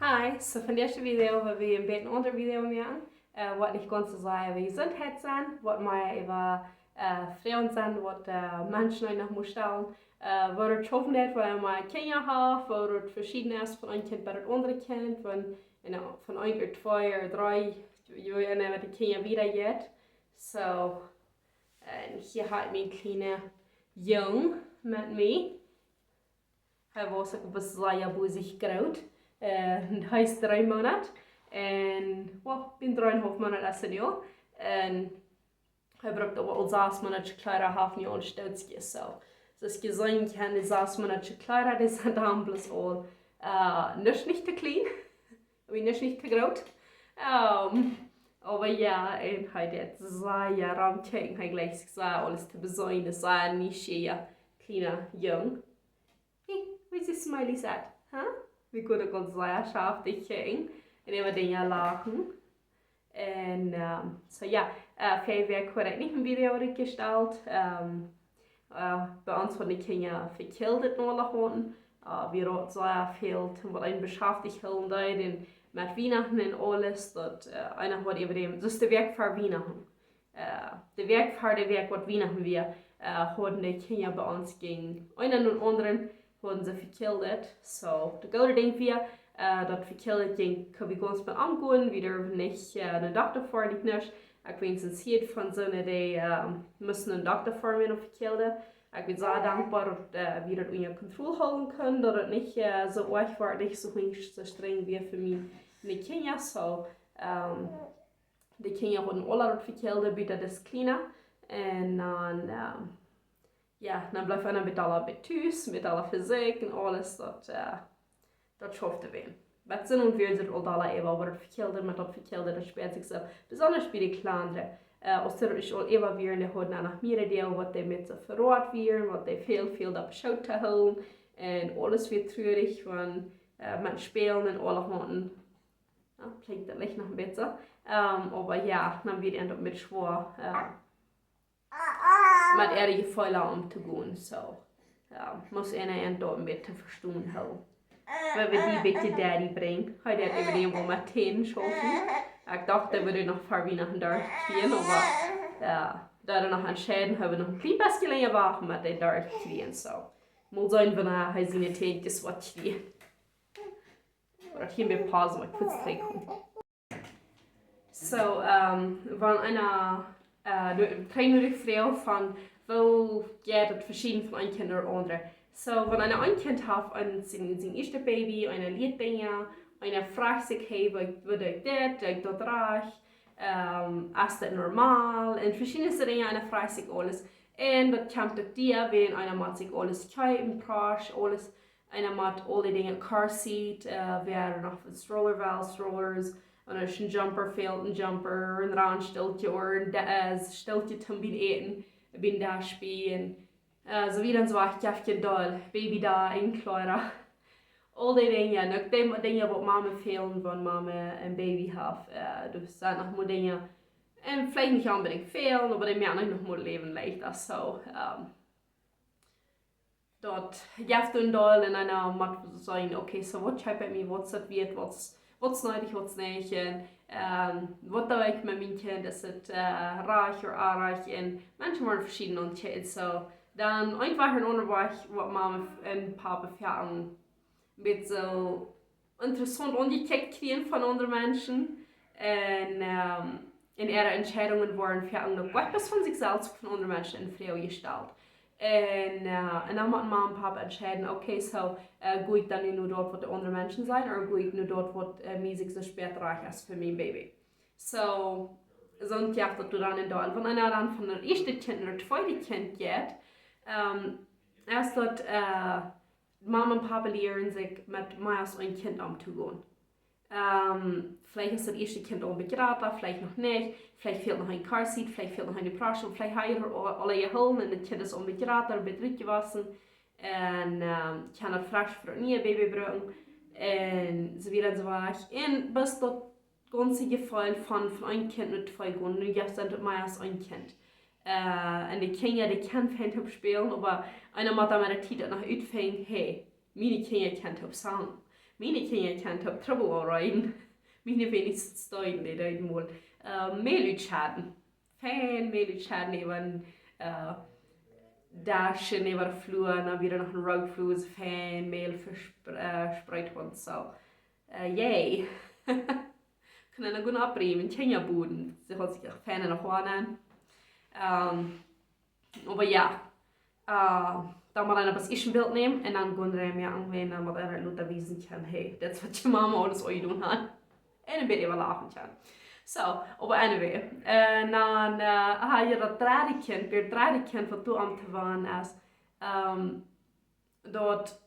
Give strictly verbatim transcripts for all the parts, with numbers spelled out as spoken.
Hi, so von deze Video woa wie een bät een aundret Video moaken. Äh, waut nich gaunz soo sea äwa Jesuntheit es, waut mea äwa, äh, Froagen es, waut, äh, Menschen noch motten stalen. Äh, woo daut schaufen deit, wan eena Kjinja haft, woo daut veschieden es von een Kjint bat daut aundre Kjint, wan, you know, von een ooda twee ooda dree, jo, jo, wan de Kjinja wieda jeit. So, un hia hab ekj mienen kjlienen Jung met mie. Hee woat uk bosich groot. Äh, hee es dree Moonat. Un, well, bie dree un een haulf Moonat es hee nu. Un hee brukt aul sas Moonat Kjleeda, haft nu aul Stootjes, so. Soo aus jie seenen kjennen, de sas Moonat Kjleeda, dee sent dan bloos aul, äh, nich, nich too kjlien. Wie nich, nich too groot. Ähm, oba jo, un hee deit sea romkjikjen, hee jlikjt sikj sea aules to beseenen, es sea een nieschieaja kjliena Jung. Hey, woo es Smiley set? Huh? Wie kjennen uk aul sea schaftich kjikjen un äwa Dinja lachen. Un, ähm, so jo, äh, ver Wäakj haud ekj nich een Video rutjestalt. Ähm, äh, bie ons wudden de Kjinja vekjildet aule hauden. Äh, wie hauden sea väl, waut ons beschäfticht hilt, un met Wienachten un aules, daut, äh, eena haud äwa däm, daut es de Wäakj ver Wienachten. Äh, de Wäakj ver de Wäakj waut Wienachten wia, äh, hauden de Kjinja bie ons jinkj eena no dän aundren, hauden see vekjildet. So, daut goode Dinkj wia, äh, daut vekjildet jinkj, kunn wie gaunz met omgonen, wie durwen nich, äh, no Dokta foaren, nich nuscht. Ekj weet nich, hia von soone, dee, äh, musten no Dokta foaren, wan daut vekjildet. Ekj sie sea dankboa, daut, äh, wie daut unja Kontroll hoolen kunnen, daut et nich, äh, soo oajch wort, nich soo, nich soo strenj wia fa miene Kjinja. So, ähm, de Kjinja hauden aule daut vekjildet, buta dis kjliena. Un dan, ähm, jo, dan bleef eena met aule bie tus, met aule Physik un aules, daut, äh, daut schauft eena. Waut sent un wia daut aul dolla äwa, oba daut vekjildet, met daut vekjildet, daut späat sikj soo, besonda bie de Kjlandre. Äh, aus dee ieescht aul äwa wieren, dee hauden dan noch mea Idee, waut dee met soo veroat wieren, waut dee väl, väl doa beschoot to hoolen. Un aules wia truarich, wan, äh, met spälen un aule hauden. Jo, kjlinjt daut veleicht noch een bät. Ähm, oba jo, dan wia et uk met schwoa, äh, met äare Jefeelen omtogonen, so. Jo, must eena an daut een bät vestonen hoolen. Wan wie dee bie de Daddy brinjen, hee deit äwa däm woll met Tänen schaufen. Ekj docht, dee wudd noch ver Wienachten derchkjrieen, oba jo, doa noch entscheiden, hee wudd noch een kjlien bät lenja wachten met dän derchkjrieen, so. Mol seenen, wan hee siene Tänkjes woat kjrieen. Ooda hia bie Pausen, ekj woa trigj komen. So, ähm, wan eena, äh, de, trigj no de Froag von, woo jeit daut veschieden von een Kjint no daut aundre. So, wan eena een Kjint haft, een, sien, sien ieeschtet Baby, eena lieet Dinja, eena froagt sikj, hey, woo, woo doo ekj dit, doo ekj daut rajcht, ähm, es daut normal? Un veschiedne Dinja, eena froagt sikj aules. Un daut kjemt uk doa, wan eena mott sikj aules kjeepen, Prasch, aules. Eena mott aul dee Dinja, car seat, äh, wäa noch een Stroller well, Strollers, un aus een Jumper fält, een Jumper, een Randstoolkje, ooda een Da-, äh, Stoolkje toom bie äten, bie Dash bie, un, äh, soo wieda un soo wieda, jeft je doll, Baby doll, Kjleeda. Aul dee Dinja, un uk dee Dinja waut Mama fälen, wan Mama een Baby haft, äh, daut sent noch mea Dinja. Un veleicht nich onbedinjt väl, oba dee moaken noch mea Läwen leicht, aulsoo, ähm, daut jeft een doll un eena mott seenen, okay, so waut kjeep ekj mie, waut es daut wieet, waut es, waut es needich, waut es nich, un, ähm, waut doo ekj met mien Kjint, es et, äh, rajcht ooda onrajcht, un Menschen woaren veschieden aunjekjikjt, so, dan eefach een aundren Wajch, waut Mama un Papa fa een bät soo interessaunt aunjekjikjt kjrieen von aundre Menschen. Un, ähm, un äare Entscheidungen woaren fa een uk waut von sikj selfst, von aundre Menschen en Froag jestalt. Un, äh, un dan mott Mama un Papa entscheiden, okay, so, äh, go ekj dan nu no daut, waut de aundre Menschen sajen, ooda go ekj no daut, waut, äh, mie sikj soo spieet rajcht es fa mien Baby. So, soo jeft daut dan een doll. Wan eena dan von daut ieeschte Kjint no daut tweede Kjint jeit, ähm, es daut, äh, Mama un Papa lieren sikj met mea aus een Kjint omtogonen. Ähm, veleicht es daut ieeschte Kjint aul een bät jrata, veleicht noch nich, veleicht fält noch een car seat, veleicht fält noch een Prasch, veleicht hab jie aul, aul jehoolen un daut Kjint es aul een bät jrata, een bät rutjewossen. Un, ähm, kjenn daut fresch fa een nieet Baby brucken. Un soo wieda un soo wieda. Un bat daut gaunze Jefeel von, von een Kjint no twee gonen, nu jeft et mea aus een Kjint. Äh, un de Kjinja, dee kjennen fein toop spälen, oba eena mott dan met de Tiet uk noch utfinjen, hey, miene Kjinja kjennen toop sajen. Miene Kjinja kjennen toop Trubbel aunrieten. Miene wenigstens deeden, dee deeden mol, äh, Mäl utschedden. Fein Mäl utschedden äwa, äh, Desch un äwa de Flua, un dan wada no de Rookflua, soo fein Mäl vespr-, äh, vespreet un soo. Äh, yay. Kunnen dan goot oppräumen, Kjinja boden. See haud sikj uk fein enne Hoa aun. Ähm, oba jo, äh, dan mott eena bloos ieescht een Bilt nämen un dan gonen räm, jo, un wan dan mott eena lota wiesen kjennen, hey, dit es waut june Mama aules aunjedonen haft. Un een bät äwalachen kjennen. Soo, oba anyway. Äh, dan, äh, ha, jo, daut dredde Kjint, daut dredde Kjint waut doa om to woaren es, ähm, daut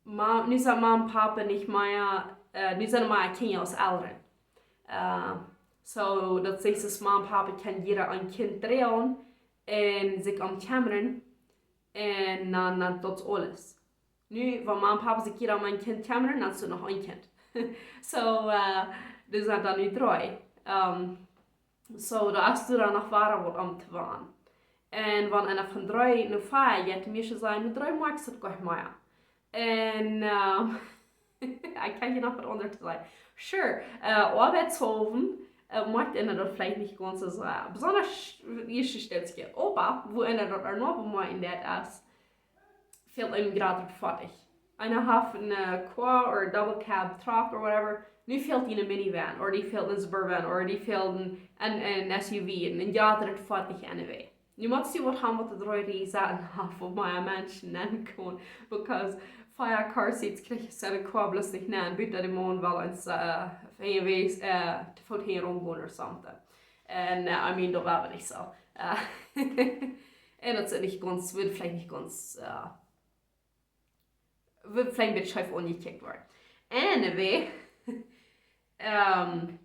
Ma-, nu sent Mama un Papa nich mea, äh, nu sent mea Kjinja aus Elren. Äh, soo, daut sajcht, daut Mama un Papa kjennen jieda een Kjint droagen un sikj om kjemmren. Un dan, dan daut es aules. Nu, wan Mama un Papa sikj jieda om een Kjint kjemmren, dan es doa noch een Kjint. Soo, äh, dee sent dan nu dree. Ähm, Soo, doa es doa dan noch wada waut om to woaren. Un wan eena von dree no vea jeit, de mieeschte sajen, met dree moakst daut goanich mea. Un, ähm, ekj kaun hia noch waut aundret sajen. Sure, äh, oabeitshaulwen, äh, moakt eena daut veleicht nich gaunz soo sea. Besonda ieeschte Stekj. Oba, wua eena daut ea noch bemoakjen deit es, fält eenem jrod daut Foatich. Eena haft eene, äh, Car or double cab truck or whatever. Nu fält die eene Minivan, or die fält eene Suburban, or die fält een, een, een S U V, een, een jrod Foatich anyway. Nu motst du waut haben waut de dree Räd sent, haft waut mea Menschen nenn kaun. Because vea car seats kjrichst du enne Car bloos nich nenn, buta de Maun well eent, äh, eenjewäajes, äh, to Foot hinjaraun gonen or something. Un, äh, I mean, daut wia nich soo. Äh, un daut es nich gaunz, wudd veleicht nich gaunz, äh, wudd veleicht een bät scheef aunjekjikjt woaren. Anyway, ähm,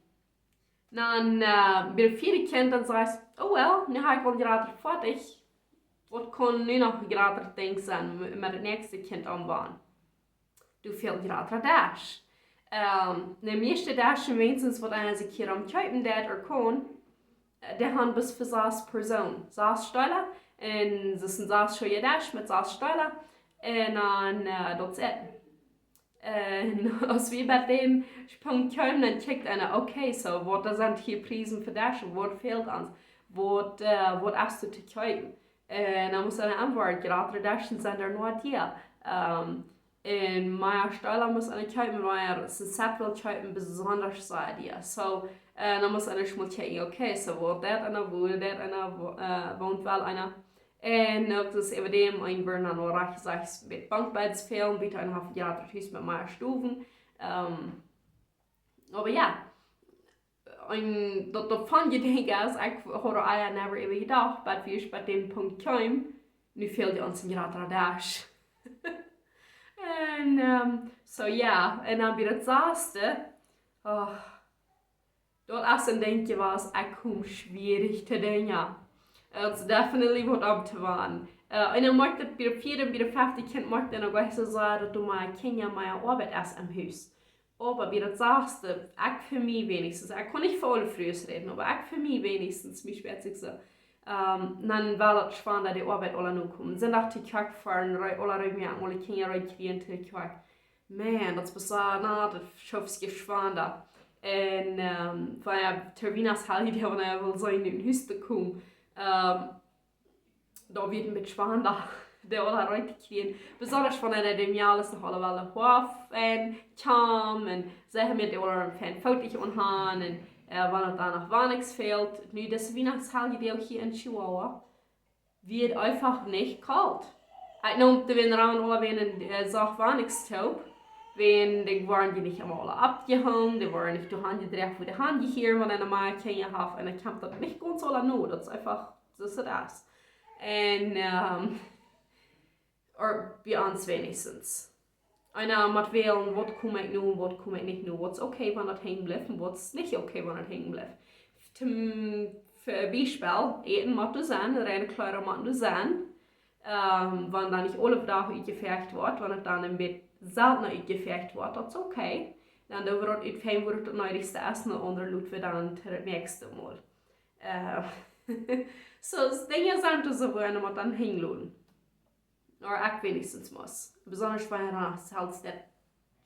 dan, äh, bie daut vieede Kjint dan sajchst, oh well, nu hab ekj aul jrod Foatich, waut kaun nu noch een jrod Dinkj sennen, met, met daut näakjste Kjint aunbooen? Doa fält een jrod Desch. Ähm, de mieeschte Deschen, weens waut eena sikj hia om kjeepen deit or kaun, äh, dee han bloos fa sas Persoonen. Sas Stola, un daut es een sas Stola Desch met sas Stola, un dan, äh, daut es et. Un aus wie bie dän Punkt kjeemen, dan kjikjt eena, okay, soo, waut sent hia Priesen fa Deschen, waut fält ons, waut, äh, waut es doa to kjeepen? Un dan mott eena auntwuaden, jrod Deschen sent doa noch doa. Ähm, un mea Stola mott eena kjeepen, mea es een Set well kjeepen, besonda soo doa. Soo, äh, dan mott eena mol kjikjen, okay, soo, waut deit eena, wua deit eena, wua, äh, wont well eena. Un uk daut äwa däm, eena woat dan aul rajcht jesajcht met Bunkbeds fälen, buta eena haft een jrod Hus met mea Stowen. Ähm, oba jo, un daut, daut funny Dinkj es, ekj haud doa ea never äwa jedocht, but wie ekj bie dän Punkt kjeem, nu fält ons een jrod Desch. Un, ähm, soo jo, un dan bie daut sasde, oh, daut es een Dinkj waut ekj kaun schwierich to doonen, jo. Daut es definitely waut om to woaren. Äh, un dan moakt daut bie daut vieede, bie daut fefte Kjint moakt daut uk ech soo sea, daut doa mea Kjinja, mea Oabeit es em Hus. Oba bie daut sasde, ekj fa mie weens, ekj kaun nich fa aule Frues räden, oba ekj fa mie weens, mie spieet sikj soo, ähm, dan well daut schwanda de Oabeit aula nokomen. Sindach to Kjoakj foaren, rei-, aula reed moaken, aule Kjinja reed kjrieen to Kjoakj. Man, daut es besonda, daut schaufst je schwanda. Un, ähm, wan jo, Tervinas Helje, dee wan jo well sennen, ut Hus to komen. Ähm, daut woat een bät schwanda, dee aula reed to kjrieen. Besonda wan eena däm Joa es noch aula welle Hoaf un kjam un see haben dee aula fein footich aunhan un, äh, wan et dan noch waut fält. Nu, dise Wienachtshal, dee hia en Chihuahua, wia eefach nich kolt. Ekj neem de Wienachten aula wäajen, äh, sach waut toop. Wäajen dee woaren je nich emma aula oppjehongen, dee woaren nich doa hanjedroagen, wua dee hanjehieren, wan eena mea Kjinja haft, un dan kjemt daut nich gaunz aula no, daut es eefach, soo es daut. Un, ähm, or bie ons weens. Eena mott wälen, waut kom ekj no, waut kom ekj nich no, waut es okay, wan daut henjen blift, un waut es nich okay, wan daut henjen blift. Toom, fa Biespel, Äten mott doa sennen, reine Kjleeda motten doa sennen. Ähm, wan dan nich aule Dach utjefecht woat, wan et dan een bät seltna utjefecht woat, daut es okay. Dan doo wie daut ut, fein, wua daut needichste es, un daut aundre lot wie dan to daut näakjste Mol. Äh, soo, Dinja sent doa soo, wua eena mott dan henjen loten. Or ekj weens mott. Besonda wan eena selfst daut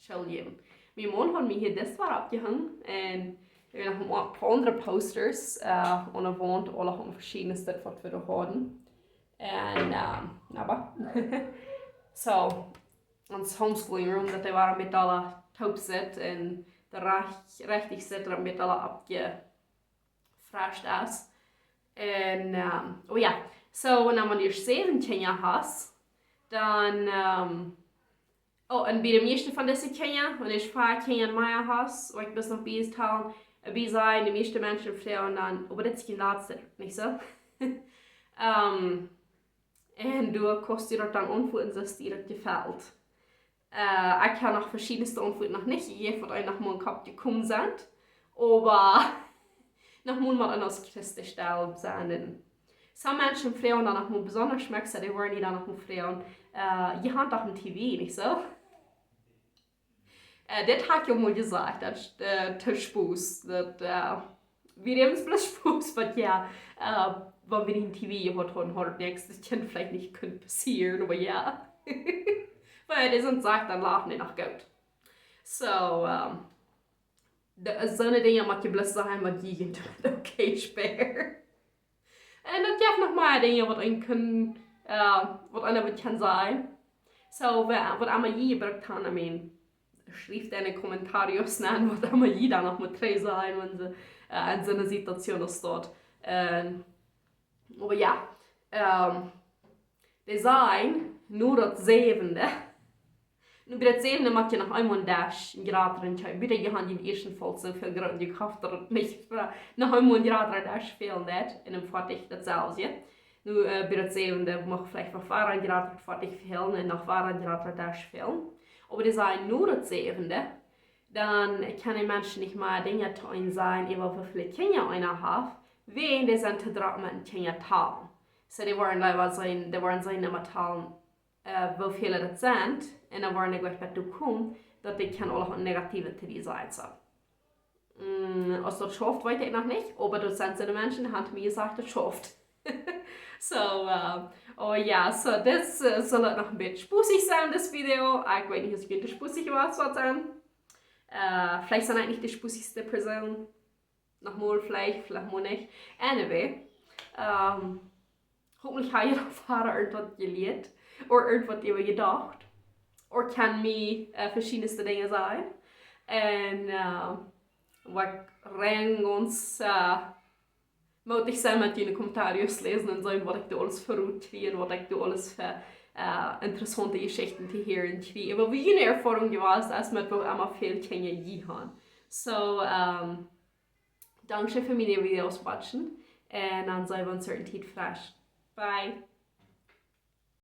School jäwen. Mien Maun haud mie hia dit wada oppjehongen un doa noch een poa aundre Posters, äh, aun de Waunt, aule hauden veschiedne Stekj waut wie doa hauden. Un, ähm, oba, soo, ons homeschooling room, daut dee wada met aule toop sitt un de rajcht-, rajchte Stekj met aule oppje-, fresht es. Un, ähm, oh jo, soo, wan du ieescht säwen Kjinja hast, dan, ähm, oh, un bie de mieeschte von dise Kjinja, wan du fief Kjinja mea hast, waut ekj bloos noch bie es talen, äh, bie sent, de mieeschte Menschen froagen dan, oba dit es jun latste, nich soo? Ähm, un du kaust die daut dan auntwuaden, soo aus die daut jefelt. Äh, ekj hab noch veschiedne Auntwuaden noch nich jejäft, waut eent noch mol em Kopp jekomen sent. Oba noch mol met eent aus Christus stellen sent. Un sommje Menschen froagen dan noch mol besonda, schmakjt, dee woaren die dan noch mol froagen, äh, jie haben doch een T V, nich soo? Äh, dit hab ekj aul mol jesajcht, daut, äh, to Spos, daut, äh, wie dee ons bloos Spos, oba jo, äh, wan wie een T V jehaut hauden, haud daut nuscht, daut kunn veleicht nich kunn passieren, oba jo. Wan dee soont sajcht, dan lachen dee noch goot. Soo, ähm, de, soone Dinja mott jie bloos sajen, wan jie junt doamet okay spieet. Un daut jeft noch mea Dinja, waut eena kaun, äh, waut eena waut kaun sajen. Soo, wa-, waut emma jie jebrukt haben, I mean, schrieft en de comentarios nenn, waut emma jie dan noch mol trigj sajen, wan jie, äh, en soone Situation es daut. Un, oba jo, ähm, dee sent nu daut säwende. Nu, bie daut säwende mott jie noch eemol een Desch, een jratren, kjeepen, bie daut jie haben dän ieeschten Faul soo väl jrata jekoft, daut et nich, äh, noch eemol een jratra Desch fälen deed, un dan foadich daut selwje. Nu, äh, bie daut säwende mucht veleicht noch wada een jratra Foadich fälen un noch wada een jratra Desch fälen. Oba dee sent nu daut säwende, dan kaun een Mensch nich mea Dinja to eenem sajen, äwa woo väl Kjinja eena haft, wiels dee sent too drock met Kjinja talen. Soo, dee woaren leewa seenen, dee woaren seenen emma talen, äh, woo väl daut sent, un dan woaren dee jlikj bie doa komen, daut dee kjennen aule negative to die sajen, soo. Mm, aus daut schauft, weet ekj noch nich, oba daut sent soone Menschen, dee haben mie jesajcht, daut schauft. Soo, äh, oh jo, soo, dit, äh, saul daut noch een bät spusich sennen, dit Video. Ekj weet nich, aus et june spusich wia, waut dan. Äh, veleicht sie ekj nich de spusichste Persoon. Noch mol veleicht, veleicht mol nich. Anyway, ähm, hopentlich hab jie noch wada irjentwaut jelieet, ooda irjentwaut äwa jedocht, ooda kaun mie, äh, veschiedne Dinja sajen. Un, äh, waut ekj rein gaunz, äh, mootich sie met june comentarios läsen un seenen, waut ekj doa aules fa rut kjrie un waut ekj doa aules fa, äh, interessaunte Jeschichten to hieren kjrie. Oba woo june Erfoarunk jewast es met woo emma väl Kjinja jie haben. Soo, ähm, dankscheen fa miene Videos watchen. Un dan seenen wie ons irjent Tiet fresch. Bye.